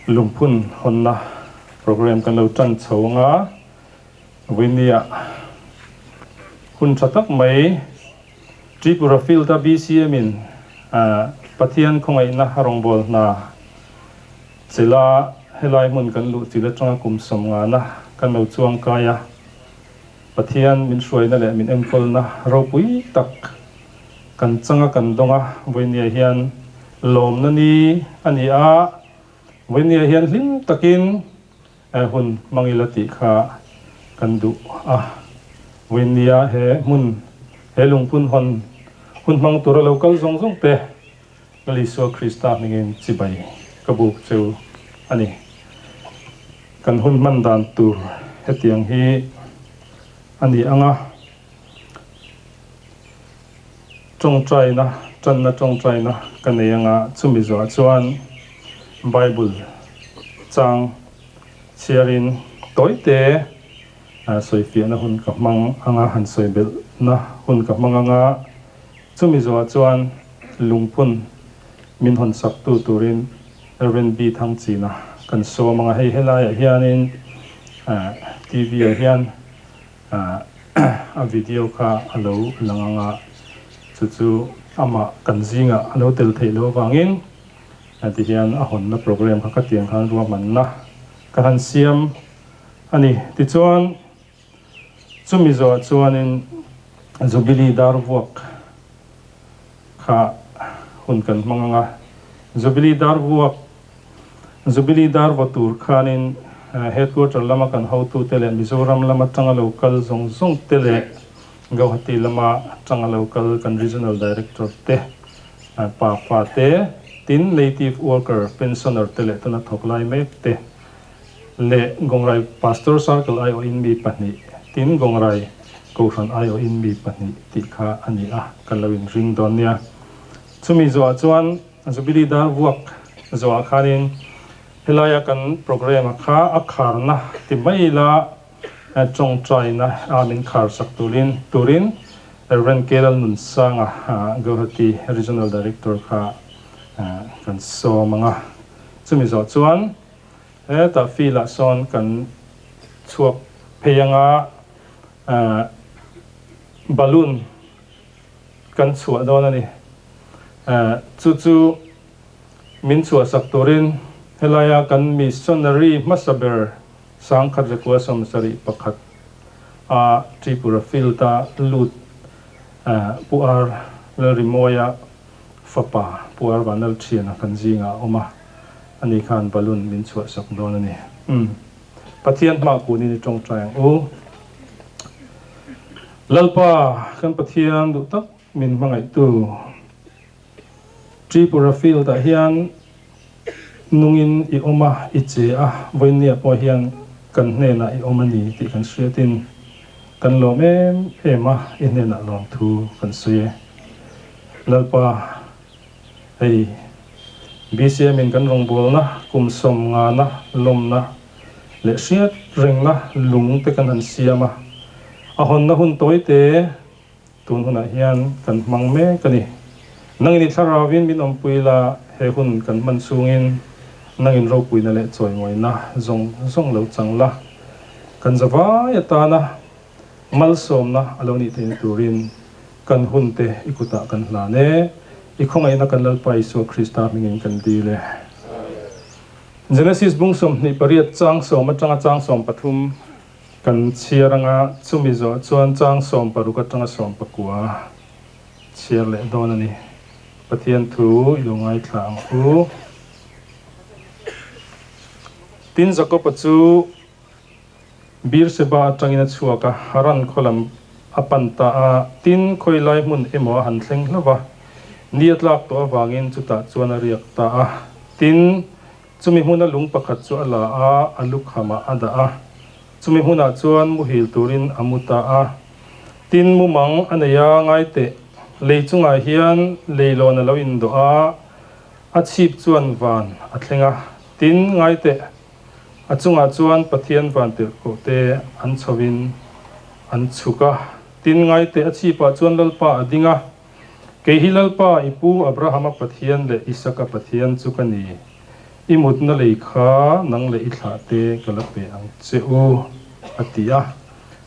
Lungphun hawnna program kan lo tan chho ang a, vawinia hun tha tak mai Tripura Field a BCM in Pathian khawngaihna rawngbâwl hna chela helai hmun kan luh chil atanga kum sawmngana kan lo chuang kai a, Pathian min hruaina leh min enkawlna ropui tak kan changa kan dawng a, vawinia hian lawmna ni a ni a, vawinia hian hlim takin hun hmang ila tih kha kan duh a. Vawinia he hmun, he lungphun hawn hun hmang tura lo kal zawng zawng te Lal Isua Krista hmingin chibai ka buk cheu a ni. Kan hun hman dan tur hetiang hi a ni ang a, tawngtaina, tanna tawngtaina ka nei ang a, chumi zawhah chuan Bible chang chhiarin tawite sawifiahna hun ka hmang ang a, han sawi belhna hun ka hmang ang a, chumi zawhah chuan lungphun min hawn saktu turin Rev. B. Thangchina kan sawm ang a, hei helaiah hianin TV ah hian a video kha a lo lang ang a, chu chu amah kan zingah a lo tel theih loh avangin tihian a hawnna program kha khatiang khan ruahmanna ka han siam a ni. Tichuan chumi zawhah chuanin Jubilee dar vuak kha hun kan hmang ang a, Jubilee dar vuak, Jubilee dar vaw tur khanin Headquarter lama kan hotute leh Mizoram lama tanga lo kal zawng zawng te leh Gauhati lama tanga lo kal kan Regional Director te, pa fa te, tin Native Worker Pensioner te leh tuna thawk lai mek te leh Gawngrai Pastor Circle aiawhin mi pahnih, tin Gawngrai Kohhran aiawhin mi pahnih tih kha a ni a, kan lo inring dawn nia. Chumi zawhah chuan Jubilee dar vuak zawhah khanin helaia kan programme-a kha a kharna ti mai ila tawngtaina a min khar sak turin turin Rev. K. Lalnunsanga Guwahati Regional Director kha kan sawm ang a. Chumi zawh chuan hetah field-ah sawn kan chhuak phei ang a, balloon kan chhuah dawn a ni. Chu chu min chhuahsak turin helaia kan missionary hmasa ber Sangkhat Zakua 71 a Tripura field-a lut Pu Ar Lalrimawia fapa Pu Ar Vanlalthiana kan zingah a awm a, ani khan balloon min chhuahsak dawn a ni. Umm. Pathian hma kunin i tawngtai ang u. Lalpa kan Pathian duh tak min hmangaihtu Tripura field ah hian nungin i awm a, i che a, vawinia pawh hian kan hnenah i awm a ni tih kan hriatin kan lawm em em a, i hnenah lawmthu kan sawi e. Lalpa hei BCM in kan rawngbawlna kum sawm ngana lawmna leh hriat rengna lung te kan han siam a, a hawnna hun tawite tun hunah hian kan hmang mek a ni. Nangin i thlarauin min awmpui la, he hun kan hman chhungin nangin ropuina leh chawimawina zawng zawng lo chang la, kan zavai atana Malsawmna a lo nih theihna turin kan hunte i kutah kan hlan e. I khawngaihna kan Lalpa Isua Krista hmingin kan dil e. Genesis bung 28 chang sawm atanga chang 13 kan chhiar anga chumi zawh chuan chang 16 atanga 19 chhiar leh dawn a ni. Pathian thu i lo ngaithla ang u. Tin Jakob-a chu Beersheba atangin a chhuak a, Haran khaw lam a pan ta a, tin khawi lai hmun emaw a han thleng hlauh va, ni a tlak tawh avangin chutah chuan a riak ta a. Tin, chumi hmuna lung pakhat chu a la a, a lukhamah a dah a, chumi hmunah chuan muhil turin a mu ta a. Tin, mumang a nei a, ngai teh, lei chungah hian leilawn a lo indawh a, a chhip chuan van a thleng a, tin, ngai teh, A chungah chuan Pathian vantirhkoh te an chhoin an chhuk a, tin ngaite a chhipah chuan Lalpa a ding a, Kei hi Lalpa, i pu Abrahama Pathian leh Isaka Pathian chu ka ni. I mutna lei kha nang leh i thlahte ka la pe ang che u, a ti a.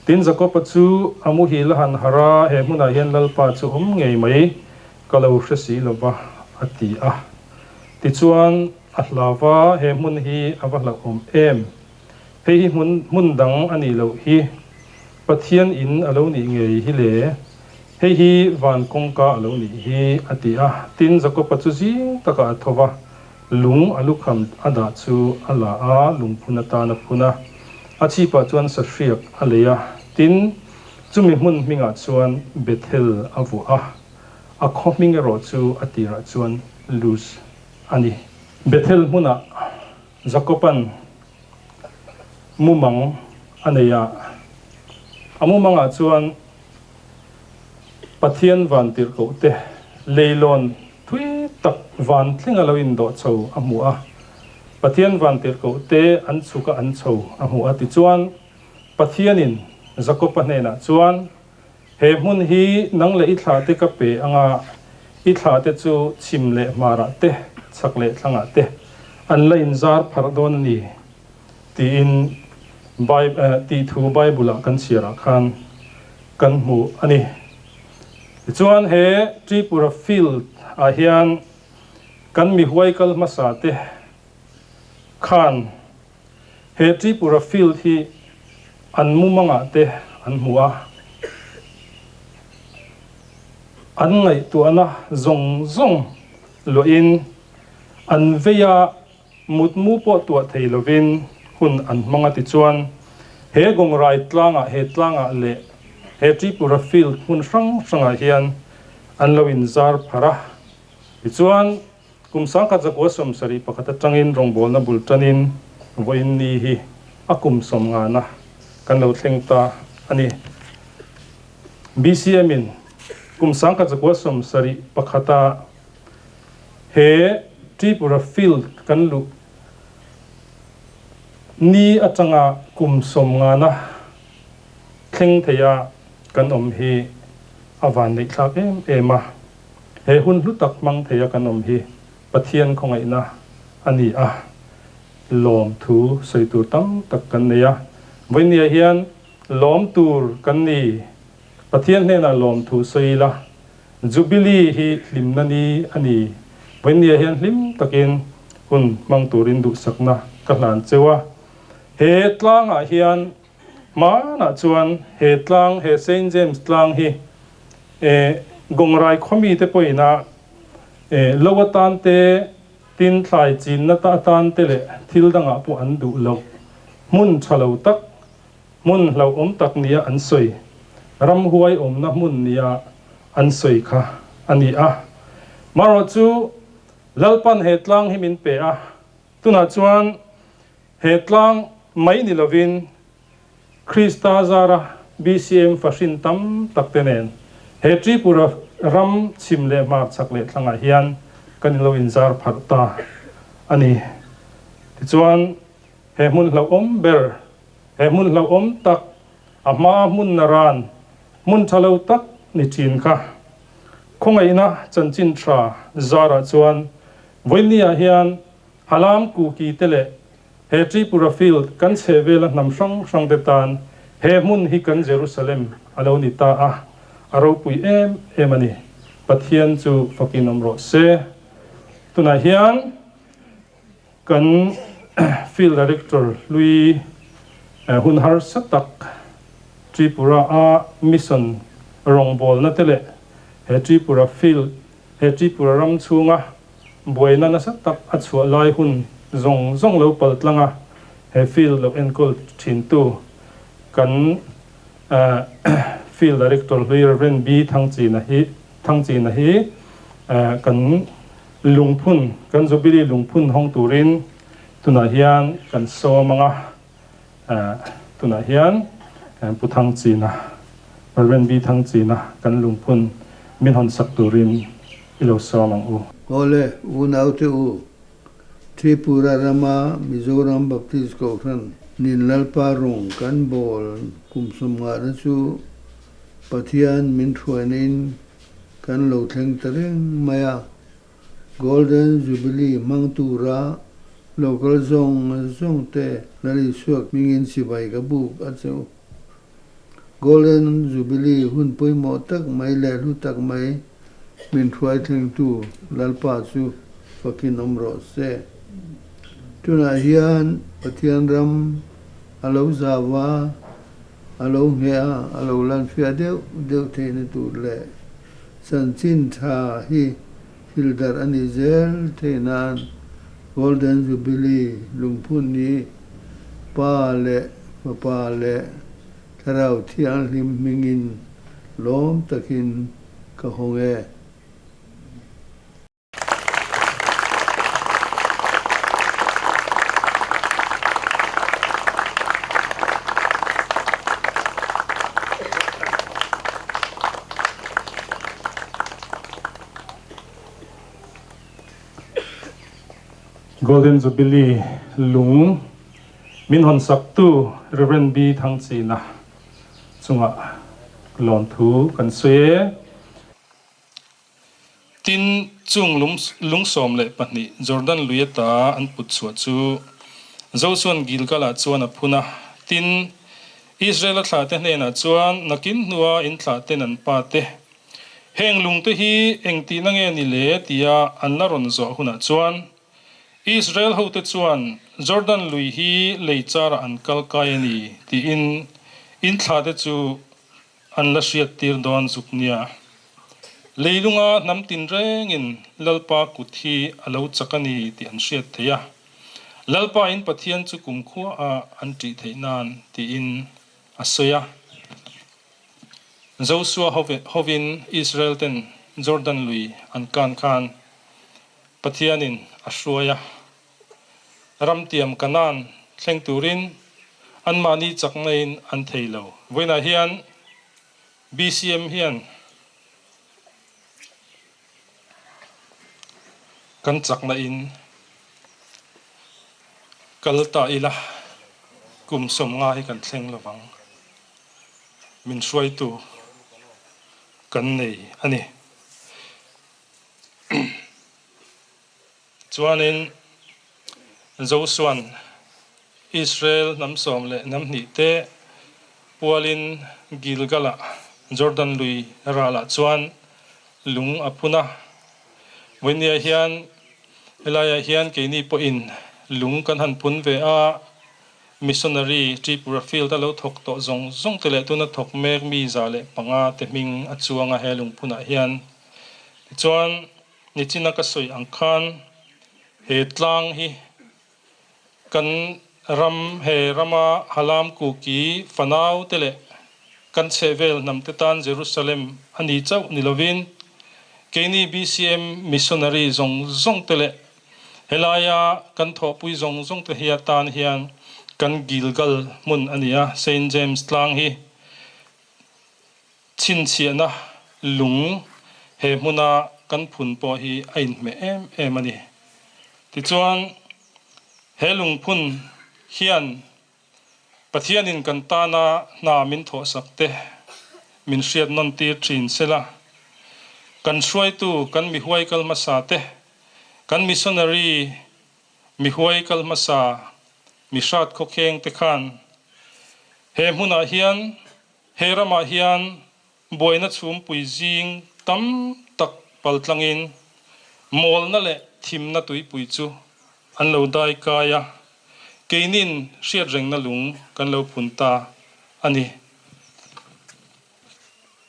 Tin, Jakoba chu a muhil a han harh a, He hmunah hian Lalpa chu awm ngei mai ka lo hre si lo va, a ti a. Tichuan, a hlau va, He hmun hi a va hlauhawm em? Hei hi hmun hmun dang a nih loh hi. Pathian in a lo nih ngei hi le? Hei hi van kawngka a lo nih hi, a ti a. Tin, Jakoba chu zing takah a tho va, lung a lukham a dah chu a la a, lungphun atan a phun a. A chhipah chuan sahriak a lei a. Tin, chumi hmun hmingah chuan Bethel a vuah a, a khaw hming erawh chu a tirah chuan Luz a ni. Bethel hmunah Jakoban mumang a nei a, a mumangah chuan Pathian van tirhkohte leilawn thui tak van thleng a lo indawh chho a hmu a, Pathian van tirhkohte an chhuk a an chho a hmu a. Tichuan, Pathianin Jakoba hnenah chuan, He hmun hi nang leh i thlahte ka pe anga, i thlahte chu chhim leh hmarah te, chhak leh thlangah te an la inzar pharh dawn a ni, tiin tih thu Bible-ah kan chhiarah khan kan hmu a ni. Tichuan he Tripura field-ah hian kan mihuai kal hmasa te khan He Tripura field hi an mumangah te an hmu a, an ngaihtuahna zawng zawng luahin an vei a, mutmu pawh tuah thei lovin hun an hmang a tichuan he Gongrai tlangah he tlangah leh he Tripura field hmun hrang hrangah hian an lo inzar pharh a, tichuan Kum 1971 atangin rawngbawlna bul tanin vawiin ni hi a kum sawmngana kan lo thleng ta a ni. BCM in kum 1971 a he Tripura field kan luh ni atanga kum sawmngana thleng theia kan awm hi a vanneihthlak em em a. He hun hlu tak hmang theia kan awm hi Pathian khawngaihna a ni a, lawmthu sawi tur tam tak kan nei a. Vawinia hian lawm tur kan ni. Pathian hnenah lawmthu sawi ila, Jubilee hi hlimna ni a ni. Vawinia hian hlim takin hun hmang turin duhsakna ka hlan cheu a. He tlangah hian hmanah chuan he tlang, he Saint James tlang hi E Gongrai khawmite pawhin-a e lo atan te, tin thlai chinna ta atan te leh thil dangah pawh an duh loh. Hmun tha lo tak, hmun hlauhawm tak nia an sawi, ramhuai awmna hmun nia an sawi kha a ni a. Marawh chu Lalpan he tlang hi min pe a, tunah chuan he tlang mai ni lovin Krista zara BCM fahrin tam tak te nen he Tripura ram chhim leh hmar chhak leh thlangah hian kan in lo inzar pharh ta a ni. Tichuan, he hmun hlauhawm ber, he hmun hlauhawm tak, a hma hmun naran, hmun tha lo tak ni thin kha khawngaihna chanchin tha zarah chuan vawinia hian Halam Kuki te leh He Tripura field kan chhehvela hnam hrang hrang te tan he hmun hi kan Jerusalem a lo ni ta a, a ropui em em a ni. Pathian chu fakin awm rawh se. Tunah hian kan field director hlui hun harsa tak Tripura a mission rawngbawlna te leh he Tripura field he Tripura ram chhunga Buaina nasa tak a chhuah lai hun zawng zawng lo pal tlang a, he field lo enkawl thintu kan Field Director hlui Rev. B. Thangchina hi Thangchina hi kan lungphun, kan Jubilee lungphun hawng turin tunah hian kan sawm ang a. Tunah hian Pu Thangchina, Rev. B. Thangchina kan lungphun min hawn sak turin i lo sawm ang u. Awle, unaute u, Tripura rama Mizoram Baptist Kohhran nin Lalpa rawng kan bawl kum sawmngahna chu Pathian min hruaina in kan lo thleng ta reng mai a. Golden Jubilee hmang tura Local zawng zawng te Lal Isua hmingin chibai ka buk a che u. Golden Jubilee hun pawimawh tak mai leh hlu tak mai min hruai thlengtu Lalpa chu fakin awm rawh se. Tunah hian Pathian ram a lo zau a, a lo ngheh a, a lo lanfiah deuh deuh theihna tur leh chanchin tha hi Thil darh a nih zel theih nan Golden Jubilee lungphun hi Pa leh Fapa leh Thlarau Thianghlim hmingin lawm takin ka hawng e. Golden Jubilee lung min hawn saktu Rev. B. Thangchina chungah lawmthu kan sawi e. Tin, chung lung 12 Jordan lui ata an put chhuah chu Josua'n Gilgal-ah chuan a phun a. Tin, Israel-a thlahte hnenah chuan, Nakin hnua in thlahten an pate Heng lungte hi engtihna nge ni le tia an la rawn zawh hunah chuan Israel hote chuan Jordan lui hi lei charah an kal kai a ni tiin in thlate chu an la hriattir dawn zuk nia. Leilunga hnam tinrengin Lalpa kut hi a lo chak a ni tih an hriat theih a, Lalpa in Pathian chu kumkhuaah an ṭih theih nan tiin a sawi a. Josua hovin Israel ten Jordan lui an kan khan Pathianin a hruai a. Ramtiam Kanaan thleng turin anmahni chaknain an thei lo. Vawiinah hian BCM hian kan chaknain kal ta ila kum 50 hi kan thleng lovang. Min hruaitu kan nei a ni. Chuanin Josua'n Israel hnam 12 te pualin Gilgal-ah Jordan lui ralah chuan lung a phun a. Vawinia hian helaiah hian keini pawhin lung kan han phun ve a. Missionary Tripura Field a lo thawk tawh zawng zawng te leh tuna thawk mek mi 105 te hming a chuang a he lungphunah hian. Tichuan, nichina ka sawi ang khan he tlang hi kan ram he rama Halam Kuki fanau te leh kan chhehvel hnam te tan Jerusalem a ni chauh ni lovin keini BCM Missionary zawng zawng te leh Helaia kan thawhpui zawng zawng te hi atan hian kan Gilgal hmun a ni a, Saint James tlang hi chhinchhiahna lung he hmuna kan phun pawh hi a inhmeh em em a ni. Tichuan, he lungphun hian Pathianin kan tana hna min thawhsak te min hriat nawn tir thin sela, kan hruaitu kan mihuai kal hmasa te, kan missionary mihuai kal hmasa mihrat khawkheng te khan he hmunah hian, he ramah hian buaina chhumpui zing tam tak paltlangin mawlna leh thimna tuipui chu an lo dai kai a, keinin hriatrengna lung kan lo phun ta a ni.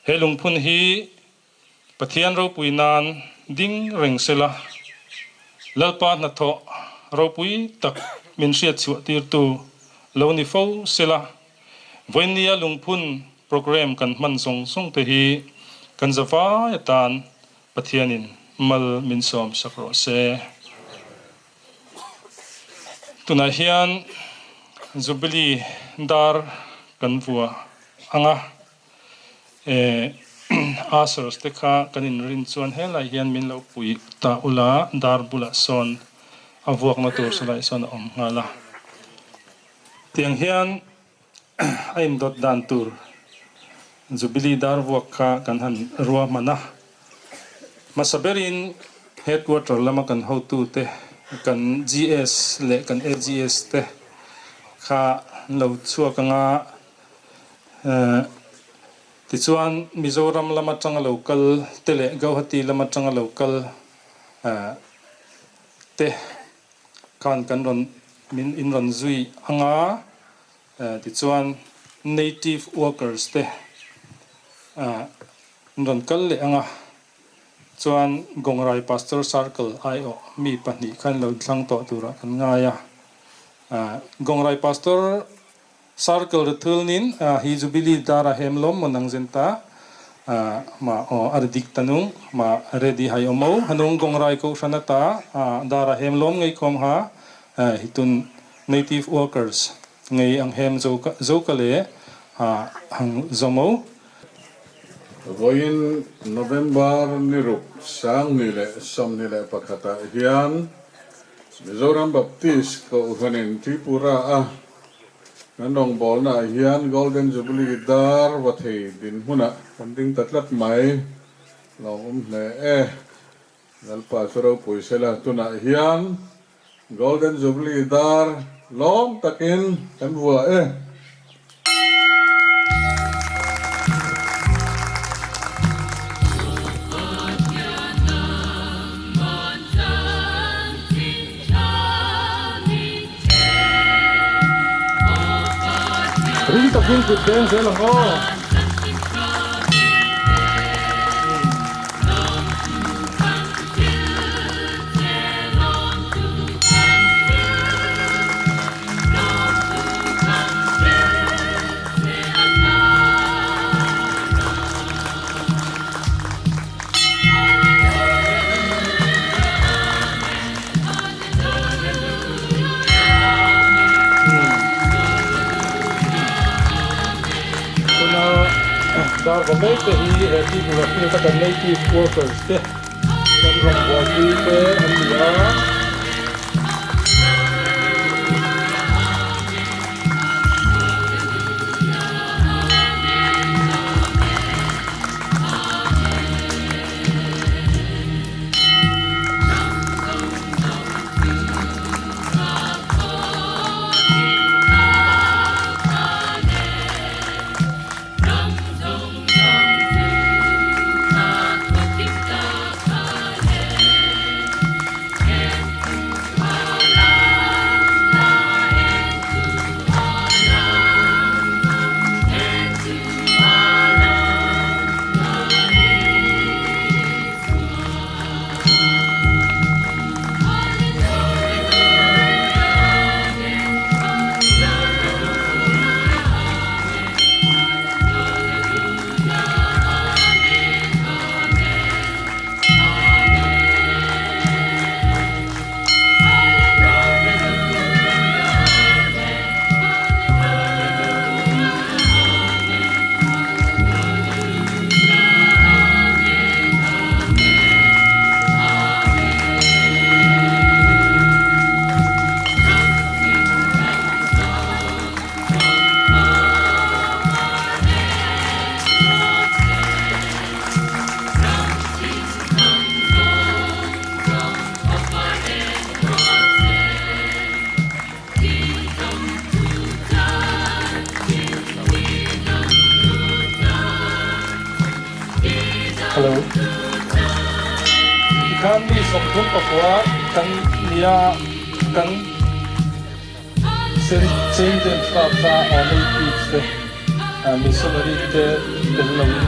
He lungphun hi Pathian ropui nan ding reng sela, Lalpa hnathawh ropui tak min hriatchhuah tirtu lo ni fo sela, vawinia lungphun program kan hman zawng zawng te hi kan zavai atan Pathianin mal min sawm sak rawh se. Tunah hian Jubilee dar kan vua ang a, ushers te kha kan inrin chuan helai hian min lo pui ta ula, dar bulah sawn a vuakna tur salai sawn a awm nghal a. Tiang hian A indawt dan tur Jubilee dar vuak kha kan han ruahman a. Hmasa berin Headquarter lama kan hotute Kan GS leh kan AGS te kha an lo chhuak anga tichuan Mizoram lam atanga lo kal te leh Gauhati lam atanga lo kal te khan kan rawn min in rawn zui anga tichuan native workers te an rawn kal leh anga. Chuan Gongrai Pastor Circle aiawh mi pahnih khan lo thlang tawh turah kan ngai a. Gongrai Pastor Circle Rethulnin hi Jubilee dara hem lawm maw nang zen ta ma aw a ri dik ta nung ma ready hai awm o hanung Gongrai Kohhran ata dara hem lawm ngei khawm ha hitun Native Workers ngei ang hem zo ka le hang zawm o. Vawiin November ni ruk sangni leh 21 ah hian Mizoram Baptist Kohhranin Tripura a kan rawngbawlna ah hian Golden Jubilee dar va thei dinhmunah kan ding ta tlat mai. Lawmawm hle e. Lalpa chu ropui sela tunah hian Golden Jubilee dar lawm takin kan vuah e. Ring takin kut beng zel ang aw. Tuna dar va mek te hi he Tripura field a kan native workers te kan rawn buaipui te an ni a. Hello. Tikhan mi 39 kan nia kan St. James Club kha natives te missionary te tel lo in.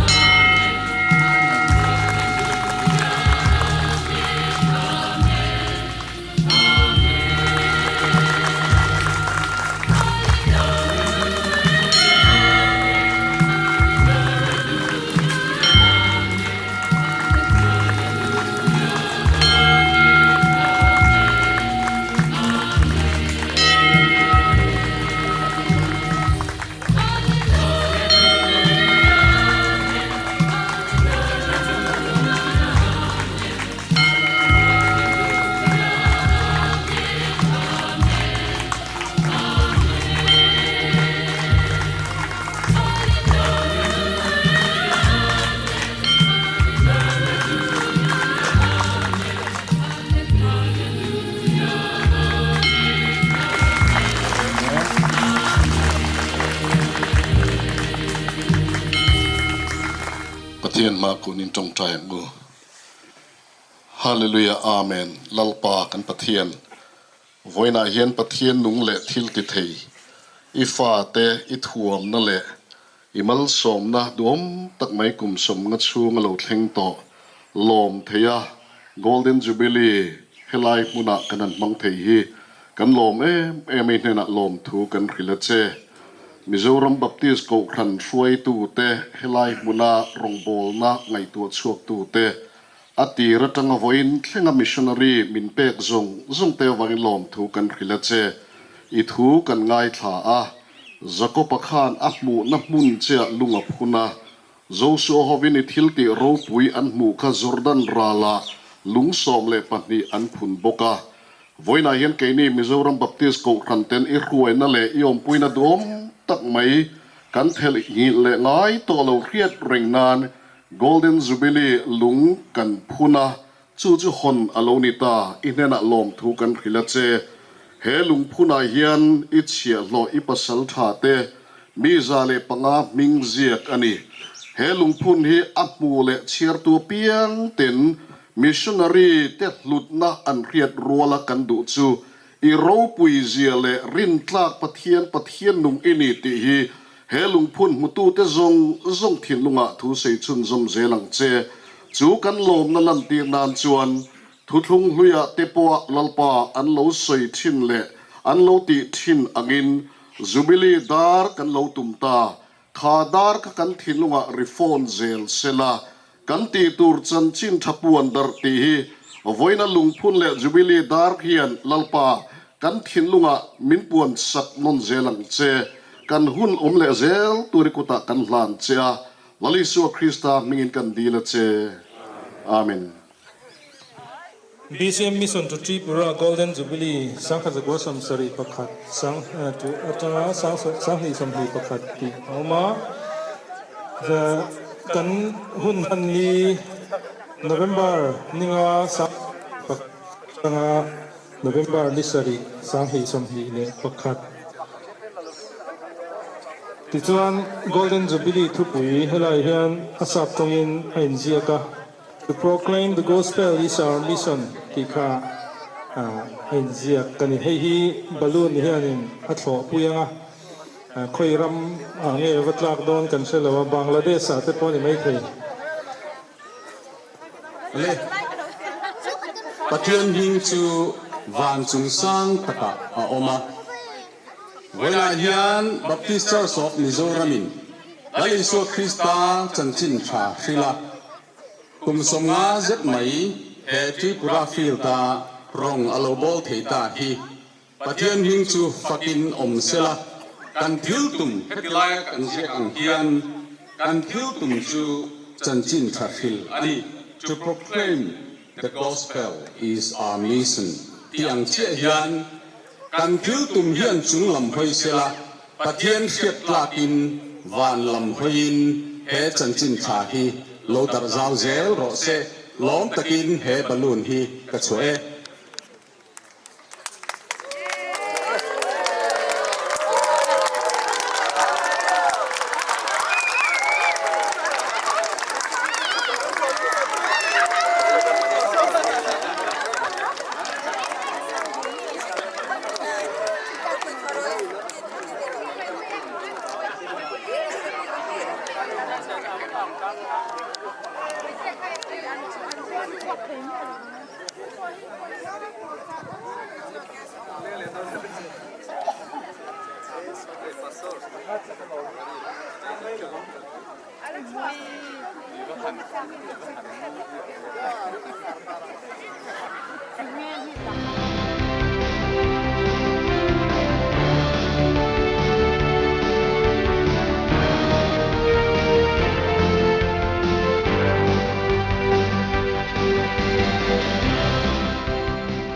Pathian hma kunin tawngtai ang u. Hallelujah Amen Lalpa kan Pathian vawiinah hian Pathian nung leh thil ti thei i fate i thuamna leh i malsawmna duhawm tak mai kum sawmnga chhung a lo thleng tawh lawm thei a Golden Jubilee helai hmunah kan han hmang thei hi kan lawm em em a i hnenah lawmthu kan hrilh a che. Mizoram Baptist Kohhran hruaitute helai hmuna rawngbawlna ngaihtuah chhuaktute, a tir atanga vawiin thlenga missionary min pek zawng zawng te avangin lawmthu kan hrilh a che. I thu kan ngaithla a, Jakob-a khan a hmuhna hmun chiah lung a phun a, Joshua hovin i thiltih ropui an hmuh kha Jordan ralah lung 12 an phun bawk a. Vawiinah hian keini Mizoram Baptist Kohhran ten i hruaina leh i awmpuina duhawm tak mai kan thelh nghilh leh ngai tawh lo hriat reng nan Golden Jubilee lung kan phun a, chu chu hawn a lo ni ta, i hnenah lawmthu kan hrilh a che. He lungphunah hian i chhiahhlawh i pasal tha te mi 105 hming ziak a ni. He lungphun hi a hmu leh chhiartu apiang ten Missionary te hlutna an hriat ruala kan duh chu i ropui zia leh rintlak Pathian Pathian nung i ni tih hi he lungphun hmutute zawng zawng thinlungah thu sei chhunzawm zel ang che. Chu kan lawmna lantir nan chuan thuthlung hluiah te pawha Lalpa an lo sawi thin leh an lo tih thin angin Jubilee dar kan lo tum ta. Kha dar kha kan thinlungah ri fawn zel sela Kan tih tur chanchin tha puan darh tih hi vawiina lungphun leh Jubilee dar hian Lalpa kan thinlungah min puan sak nawn zel ang che. Kan hun awm leh zel tur i kutah kan hlan che a, Lal Isua Krista hmingin kan dil a che. Amen. BCM Mission to Tripura Golden Jubilee 1971 sang tu atanga 2021 tih a awm a. Kan hun hman ni November ninga sang atanga November ni sarih 2021. Tichuan Golden Jubilee thupui helai hian a sap tawngin a inziak a. To proclaim the gospel is our mission tih kha a inziak a ni. Hei hi balloon hianin a thlawhpui ang a, khawi ram ah nge va tlak dawn kan hre lo a, Bangladesh ah te pawh a ni maithei. Le, Pathian hming chu van chung sang takah a awm a. Vawilah hian Baptist Church of Mizoramin Lal Isua Krista chanchin tha hrilh a, kum 50 zet mai he Tripura field-a rawng a lo bawl thei ta hi Pathian hming chu fakin awm sela, kan thil tum heti laia kan ziak ang hian kan thil tum chu chanchin tha hrilh a ni, to proclaim the gospel is our mission tih ang chiah hian Kan thil tum hian chung lam hawi sela, Pathian hriat tlakin van lam hawiin he chanchin thla hi lo darh zau zel rawh se, lawm takin he balloon hi ka chhuah e.